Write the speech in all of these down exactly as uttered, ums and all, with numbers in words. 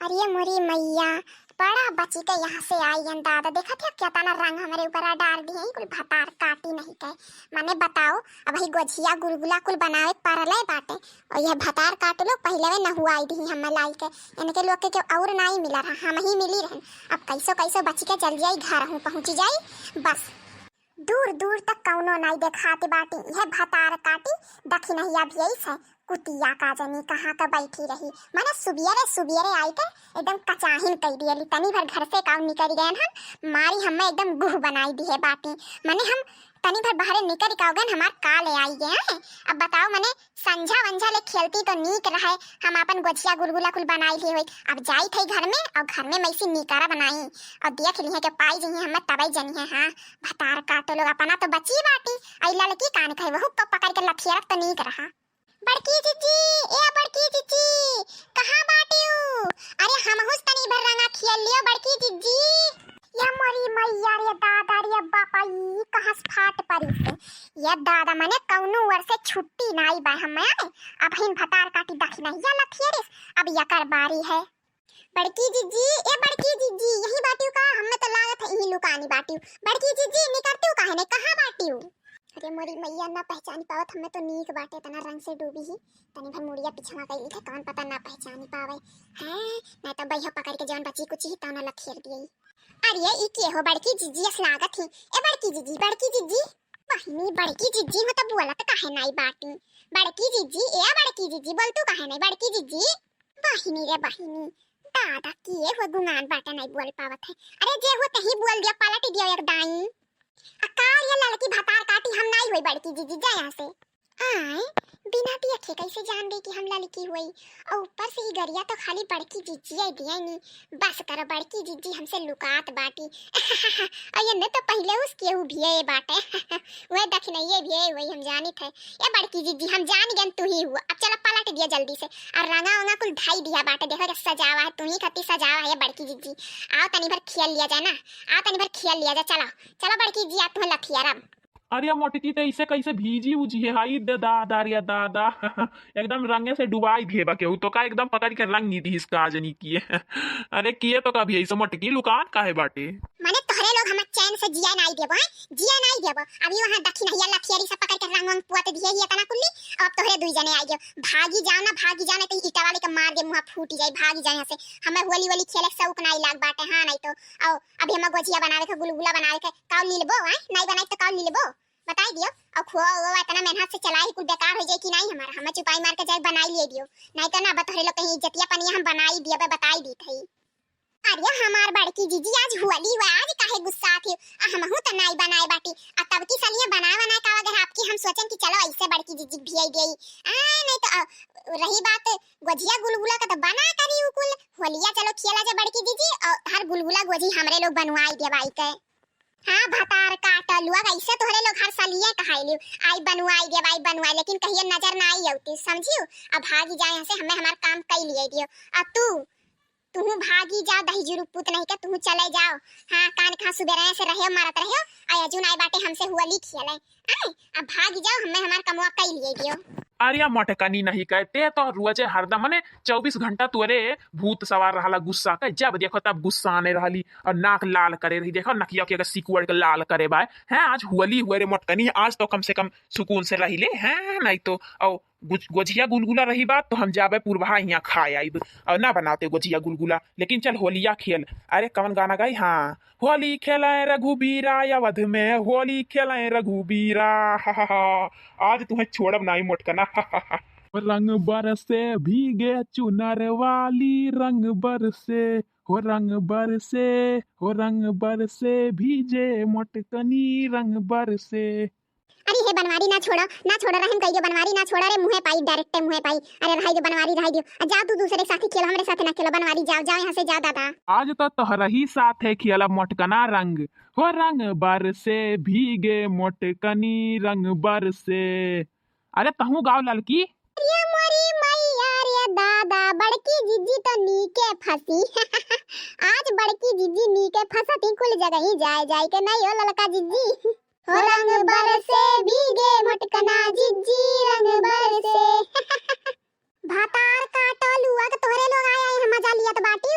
अरे मोरी मैया, बड़ा बची के यहाँ से आई हन दादा। देखत है केतना रंग हमरे ऊपर आ डार दिहे, कुल भतार काटी नहीं के। मने बताओ, अबही गोझिया गुलगुला कुल बनावे के परले बाटे, और यह भतार काट लोग पहिले वे नहुआई दिही हमें लाई के। इनके लोग के केहू और नाई मिला रहा, हम ही मिली रहन। अब कैसो कैसो बची के चल जाई, घर हूँ पहुँची जाई। बस दूर दूर तक कौनो नाई देखात बाटी, यह भतार काटी दखिनहिया भी ऐसे कुतिया का जनी कहाँ का बैठी रही। मने सुबियरे सुबियरे आई के एकदम कचाहिन कई दियली। तनी भर घर से काऊ निकल गए हम, मारी हमें एकदम गुह बनाई दिहे बाटी। मने हम तनी भर बाहरे निकल काऊ गए, हमार का ले आई गए हैं। अब बताओ, मने संझा वंझा ले खेलती तो नीक रहे, हम अपन गोझिया गुलगुला कुल बनाई लिए होई। अब जाई थे घर में और घर में मैसी नीकारा बनाई और देख लिए के पाई जइहे हमें तबई जनी है। हाँ, भतार काटो लोग, अपना तो बची बाटी, आई लड़की कान खाई, वहू को पकड़ के लथियरत तो नीक रहा। बड़की जीजी, ए बड़की जीजी, कहाँ बाटिउ? अरे हमहूँ से तनी भर रंगा खियल लियो बड़की जीजी। या मोरी मैया रे दादा रे बापा, ई कहाँ से फाट पड़ी से? ये दादा मने कौनो ओर से छुट्टी नाई बा हमें। अबहिन भतार काटी दखिनहिया लथियरिस, अब यकर बारी है। बड़की जीजी, ए बड़की जीजी, यही बाटिउ का? हमें तो लागत है यही लुकानी बाटिउ। बड़की जीजी, निकरतिउ काहे ने, कहाँ बाटिउ? अरे मोरी मैया, ना पहचानी पावत, हमें तो नीक बाटे, तना रंग से डूबी ही। तनी भर मुड़िया पिछवा कइली थे, कौन पता ना पहचानी पावे। हैं, ना तो बैहा पकड़ के जौन बची कुची ही तौना लखेर दिए। अरे ई के हो बड़की जीजी अस लागत ही। ए बड़की जीजी, बड़की जीजी। बहिनी, बड़की जीजी हो तो बोलत काहे नाई बाटी? बड़की जीजी, ए बड़की जीजी, बोलतू काहे नाई बड़की जीजी? बहिनी रे बहिनी, दादा किए हो गुमान बाटे नाई बोल पावत है। अरे जे हो तही बोल दिया, पलट दिया एक दाई। आ का ये लड़की भतार काटी, हम नाई होई बड़की जीजी, जा यहाँ से। आय, बिना देखे कैसे जान गई कि हम लड़की होई? और ऊपर से ई गरिया तो खाली बड़की जीजी आई दिया नी। बस करो बड़की जीजी हमसे लुकात बाटी। और ये न तो पहले उस केहू भी है बाटे। वह दखिनैये भी है, वही हम जानित है। ए बड़की जीजी, हम जान गए तू ही हुआ। अब चला पलट दिया जल्दी से। और रंगा वंगा कुल धाई दिया बाटे, देखो क्या सजावा है, तू ही खत्ती सजावा है ये बड़की जीजी। आओ तनी भर खेल लिया जाए ना, आओ तनी भर खेल लिया जाए। चलो, चलो बड़की जी, आप तुम्हें लथियारब। अरे मोटकी, ते इसे कैसे भीजी उजी है? हाय दे दादा रे दादा। एकदम रंगे से डुबाई दिए बा केहू तो का, एकदम पकड़ के रंग नहीं दी इसका जनी किए। अरे किए तो का भी ऐसे मोटकी, लुकान काहे बाटे? माने तोहरे लोग हमर चैन से जिया नाई देबो, हैं? जिया नाई देबो। अभी वहाँ दखिनहिया लथियरी से पकड़ के रंग वंग पुअत दिए ही इतना कुल्ली, अब तोहरे दुई जने आई गयो। भागी जाओ ना, भागी जाओ ना, तो ईटा वाले के मार दे, मुँह फूटी जाए, भागी जाए यहाँ से। हमें होली वोली खेले के शौक नाई लाग बाटे, हाँ, नहीं तो। आओ, अभी हमें गोझिया बनावे के, गुलगुला बनावे के, काउ लीलबो, हैं? नाई बनाई तो काउ लीलबो? बताई दियो। और खोआ वो इतना मेहनत से चलाई, कुल बेकार हो जाए कि नहीं हमारा, हमें चुपाई मार के जाए बनाई लिए दियो, नहीं तो ना बतहरे लोग कहीं इज्जतिया पनिया हम बनाई दिया, बे बताई दी थी। अरे हमार बड़की जीजी, आज होली हुआ, आज काहे गुस्सा थी? आ हमहू तो नाई बनाए बाटी, आ तब की सलिया बनाए बनाए का वगैरह आपकी हम सोचन कि चलो ऐसे बड़की जीजी भी आई गई। आ नहीं तो, आ, रही बात गोझिया गुलगुला का तो बना करी उ कुल, होलिया चलो खेला जा बड़की जीजी, और हर गुलगुला गोझी हमरे लोग बनवाई दिया बाई के। हाँ, भतार काटलुआ, ऐसे तोहरे लोग हर साल ये कहाई लियो, "आई बनवाई देब, आई बनवाई," लेकिन कहियो नजर ना आई अउती, समझियो? अब भागी जाए यहाँ से, हमें हमार काम कई लिए दियो। आ तू, तुहू भागी जाओ, दही जुरू पूत नहीं के, तुहू चले जाओ। हाँ, कान खा सुबेरे से रहे, मारत रहे, आ अजून आए बाटे हमसे होली खेले। आए, अब भागी जाओ, हमें हमार कमवा कई लिए दियो। अरे मोटकनी नहीं कहते तो रोजे हरदम मने चउबीस घंटा तोरे भूत सवार रहला गुस्सा के, जब देखो तब गुस्सा आने रहली और नाक लाल करे रही। देखो नकिया के अगर सिकुड़ के लाल करे बाय। हैं, आज होली हुए रे मोटकनी, आज तो कम से कम सुकून से रही ले, हैं, नहीं तो। और गुज-, गोझिया गुलगुला रही बात तो हम जाबे पुरबहा हियाँ खाए आइब और ना बनाते गोझिया गुलगुला। लेकिन चल होलिया खेल। अरे कवन गाना गाई? हाँ, होली खेले रघुबीरा अवध में, होली खेले रघुबीरा, हा, हा, हा। आज तुम्हें छोड़ब नाई मोटकना, हा, हा, हा। रंग बरसे भीगे चुनर वाली, रंग बरसे, हो रंग बरसे, हो रंग बरसे भीजे मोटकनी रंग बरसे। अरे हे बनवारी ना छोड़ा, ना छोड़ा, रहम कइयो बनवारी ना छोड़ा रे, मुँहे पाई, direct मुँहे पाई। अरे रहाई दे बनवारी, रहाई दियो। आ जाओ तू दूसरे के साथे खेलो, हमरे साथे ना खेलो बनवारी, जाओ, जाओ यहाँ से, जाओ दादा। आज तो तोहरही साथे खेलब मोटकना रंग, हो रंग बरसे भीगे मोटकनी रंग बरसे। अरे तहूँ गाओ ललकी। अरे मोरी मैया रे दादा, बड़की जीजी तो नीके फंसी। आज बड़की जीजी नीके फंसती, कुल जगह ही जाए जाए के नहीं हो ललका जीजी। हो रंग बरसे भीगे मोटकना जीजी रंग बरसे। भतार काटलुआ के तोहरे लोग आए, आए हम मजा लियत बाटी।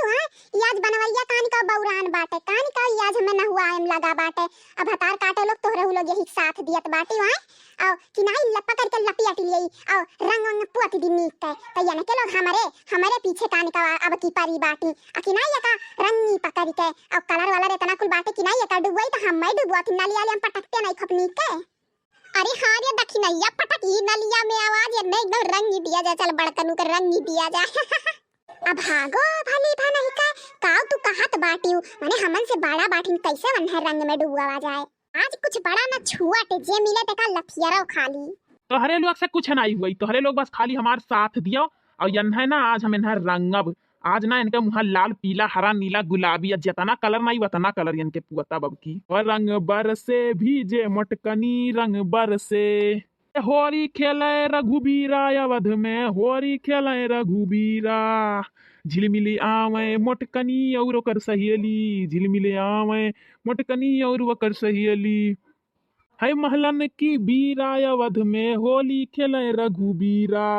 आज बनवैया कानी का बौरान बाटे, कानी का ई आज हमें नहुआ एम लगा बाटे। अब भतार काटो लोग, तोहरे हु लोग यही साथ दियत बाटी वहाँ। अउ किनाई लपा करके लपियट लियई, अउ रंग वंग पोत दी नीक के। त यनके लोग हमरे, हमरे पीछे कानी का अब की परी बाटी। अ किनाई एका रंग नी पकड़ी के, अउ कलर वलर इतना कुल बाटे किनाई एका डुबोई त हम्मे डुबोत नलिया ले हम पटकते नहीं खप नीक के। अरे हाँ रे दखिनैया, पटक ई नलिया में आवाज, एन्ने एकदम रंग ही दिया जा, चल बड़कनू के रंग ही दिया जा। अब भागो भली भा नहीं का, काव तू कहत बाटिउ, माने हमन से बड़ा बाटिन, कैसे वन्हे रंग में डुबवा जाए? आज कुछ बड़ा न छुअट, जे मिले तेका लथियरो खाली। तोहरे लोग से कुछ नहीं हुई, तोहरे लोग बस खाली हमार साथ दियो, और यन्हे ना आज हम इन्हे रंगब। आज ना इनके मुँह लाल, पीला, हरा, नीला, गुलाबी, या जितना कलर नहीं उतना कलर इनके पुअता बबकी। और रंग बरसे भीजे मोटकनी रंग बरसे। होरी खेले रघुबीरा अवध में, होरी खेले रघुबीरा। झिलमिली आवे मोटकनी और ओकर सहेली, झिलमिली आवे मोटकनी और ओकर सहेली। है महलन की बीरा अवध में, होली खेले रघुबीरा।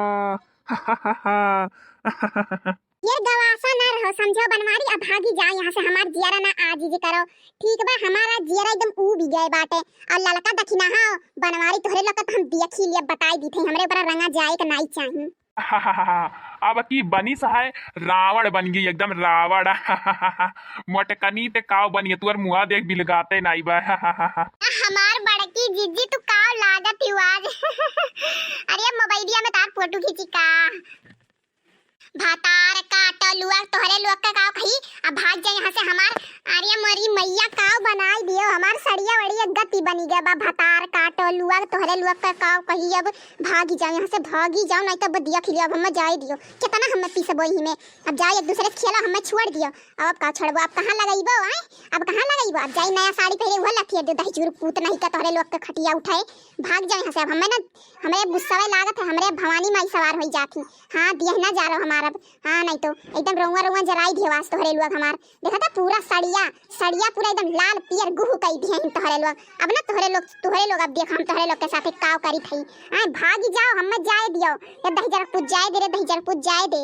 ये गवासा ना रहो, समझो बनवारी, अब भागी जाओ यहाँ से, हमार जियरा ना आजीज करो। ठीक बा, हमारा जियरा एकदम ऊबी गए बाटे। और ललका दखिना हो बनवारी, तोहरे लोग का तो हम देखी लिया, बताई दी थे, हमरे ऊपर रंगा जाए के नाई चाही। अब की बनिस है, रावण बन गई एकदम रावण। मोटकनी ते काव बनिए, तुअर मुआ देख बिलगाते नाई बा। हमार बड़की जिज्जी तू काव लागत ही आज। अरे मोबाइलिया में तार फोटो खींची का? भातार काटो लुआ, तोहरे लोग के काव कही, अब भाग जाए यहाँ से हमार। अरे मोरी मैया, काव बनाई दियो, हमार सड़िया वड़िया गति बनी गया बा। भातार काटो लुआ, तोहरे लोग के काव कही, अब भागी जाओ यहाँ से, भागी जाओ, नहीं तो अब दिया खिलिया, अब हमें जाए दियो। कितना हमें पीसबो यही में, अब जाए एक दूसरे से खेला, हमें छोड़ दियो। अब का छोड़बो, अब कहाँ लगइबो, आय? अब कहाँ लगइबो? अब जाई नया साड़ी पहरे, उहे लथिया दे, दही चूर पूत नहीं का तोहरे लोग के खटिया उठाए, भाग जाए यहाँ से। अब हमें ना, हमरे गुस्सावे लागत है, हमरे भवानी माई सवार होई जात ही। हाँ, दिया ना जा रहो हमार अब। हाँ, नहीं तो एकदम रउआ रउआ जराई दियो आज तोहरे लोग हमार। देखा था पूरा सड़िया, सड़िया पूरा एकदम लाल पियर गुहु कई दिया इन तोहरे लोग। अब ना तोहरे लोग, तोहरे लोग अब देख हम तोहरे लोग के साथे काव करी थई। आय, भागी जाओ, हमें जाए दियो। ये दही जरा पूत जाए दे रे, दही जरा पूत जाए दे।